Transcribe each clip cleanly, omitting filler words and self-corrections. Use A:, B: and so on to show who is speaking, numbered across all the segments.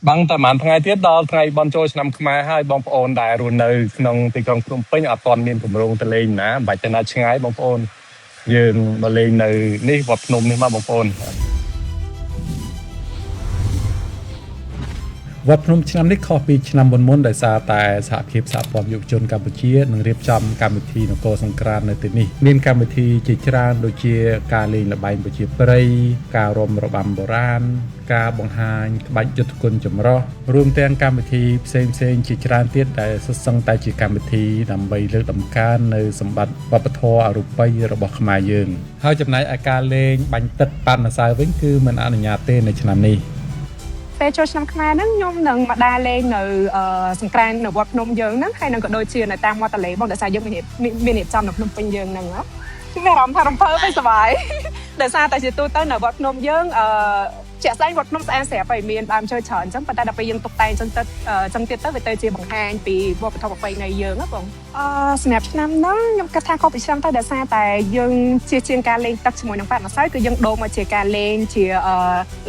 A: បាំងតែប្រហែលថ្ងៃទៀតដល់ថ្ងៃបុណ្យចូលឆ្នាំខ្មែរហើយបងប្អូនដែលរស់នៅក្នុងទីក្រុងភ្នំពេញអត់ទាន់មានគម្រោងទៅលេងណាមិនបាច់ទៅណាឆ្ងាយបងប្អូនយើងមកលេងនៅនេះវត្តភ្នំនេះមកបងប្អូនវត្តភ្នំឆ្នាំនេះខុសពីឆ្នាំមុនមុនដោយសារតែសហភាពសហព័ន្ធយុវជនកម្ពុជានឹងរៀបចំកម្មវិធីនគរសង្ក្រាន្តនៅទីនេះមានកម្មវិធីជាច្រើនដូចជាការលេងល្បែងប្រជាប្រិយការរាំរបាំបុរាណការបង្ហាញក្បាច់យុទ្ធគុណចម្រុះរួមទាំងកម្មវិធីផ្សេងៗជាច្រើនទៀតដែលសុទ្ធសឹងតែជាកម្មវិធីដើម្បីលើកតម្កើងនៅសម្បត្តិវប្បធម៌អរូបីរបស់ខ្មែរយើងហើយចំណែកឯការលេងបាញ់ទឹកប៉ាត់ម្សៅវិញគឺមិនអនុញ្ញាតទេនៅឆ្នាំនេះ
B: ពេលចូលឆ្នាំខ្មែរហ្នឹងខ្ញុំនឹងមកដើរលេងនៅសង្ក្រាន្តនៅវត្តភ្នំយើងហ្នឹងហើយនឹងក៏ដូចជានៅតាមមាត់ទន្លេបងដោយសារយើងមានមានរៀបចំនៅភ្នំពេញយើងហ្នឹងណាខ្ញុំមានអារម្មណ៍ថារំភើបហើយសប្បាយដោយសារតែជាទូទៅនៅវត្តភ្នំយើងជាក់ស្ដែងវត្តភ្នំស្អាតស្រាប់ហើយមានដើមឈើច្រើនអញ្ចឹងប៉ុន្តែដល់ពេលយើងតុបតែងអញ្ចឹងទៅអញ្ចឹងទៀតទៅវាទៅជាបង្ហាញពីវប្បធម៌ប្រពៃណីយើងណាបងសម្រាប់ឆ្នាំហ្នឹងខ្ញុំគិតថាខុសពីឆ្នាំទៅដោយសារតែយើងជាជាងការលេងទឹកជាមួយនឹងប៉ាត់ម្សៅគឺយើងដូរមកជាការលេងជា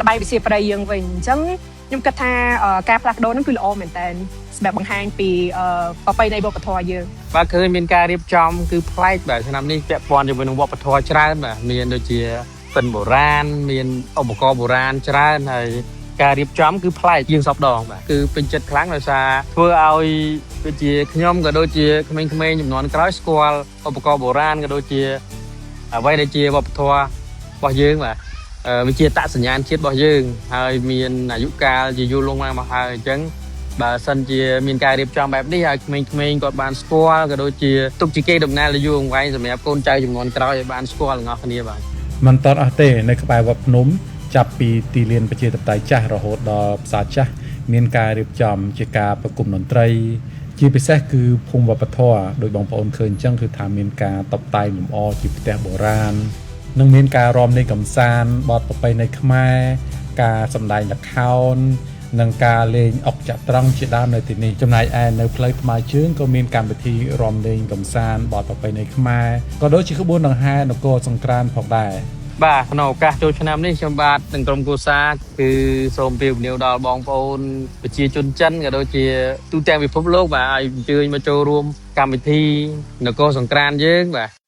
B: ល្បែងវិជាប្រិយយើងវិញអញ្ចឹងខ្ញុំគិតថាការផ្លាស់ប្ដូរហ្នឹងគឺល្អមែនតើសម្រាប់បង្ហាញពីប្រពៃណីវប្បធម៌យើង
C: បាទឃើញមានការរៀបចំគឺប្លែកបាទឆ្នាំនេះពាក់ព័ន្ធជាមួយនឹងវប្បធម៌ច្រើនបាទមានដូចជាពិនបុរាណមានឧបករណ៍បុរាណច្រើនហើយការរៀបចំគឺប្លែកជាងសពដងបាទគឺពេញចិត្តខ្លាំងដោយសារធ្វើឲ្យដូចជាខ្ញុំក៏ដូចជាក្មេងៗចំនួនក្រោយស្គាល់ឧបករណ៍បុរាណក៏ដូចជាអ្វីដែលជាវប្បធម៌របស់យើងបាទវាជាអត្តសញ្ញាណជាតិរបស់យើងហើយមានអាយុកាលជាយូរលង់ណាស់មកហើយអញ្ចឹង បើសិនជាមានការរៀបចំបែបនេះឲ្យក្មេងៗគាត់បានស្គាល់ក៏ដូចជាទុកជាកេរដំណែលដ៏យូរអង្វែងសម្រាប់កូនចៅជំនាន់ក្រោយឲ្យបានស្គាល់ទាំងអស់គ្នាបាទ
A: មិនតន់អស់ទេនៅក្បែរវត្តភ្នំចាប់ពីទីលានប្រជាធិបតេយ្យចាស់រហូតដល់ផ្សារចាស់មានការរៀបចំជាការប្រគំតន្ត្រី ជាពិសេសគឺភូមិវប្បធម៌ដោយបងប្អូនឃើញអញ្ចឹងគឺថាមានការតុបតែងលម្អជាផ្ទះបុរាណនិងមានការរាំលេងកម្សាន្តបទប្រពៃណីខ្មែរការសម្ដែងល្ខោននិងការលេងអុកចត្រង្គជាដើមនៅទីនេះចំណែកឯនៅផ្លូវថ្មើរជើងក៏មានកម្មវិធីរាំលេងកម្សាន្តបទប្រពៃណីខ្មែរក៏ដូចជាក្បួនដង្ហែនគរសង្ក្រាន្តផងដែរ
C: បាទក្នុងឱកាសចូលឆ្នាំនេះខ្ញុំបាទនិងក្រុមគ្រួសារគឺសូមជម្រាបលាដល់បងប្អូនប្រជាជនចិនក៏ដូចជាទូទាំងពិភពលោកបាទឲ្យអញ្ជើញមកចូលរួមកម្មវិធីនគរសង្ក្រាន្តយើងបាទ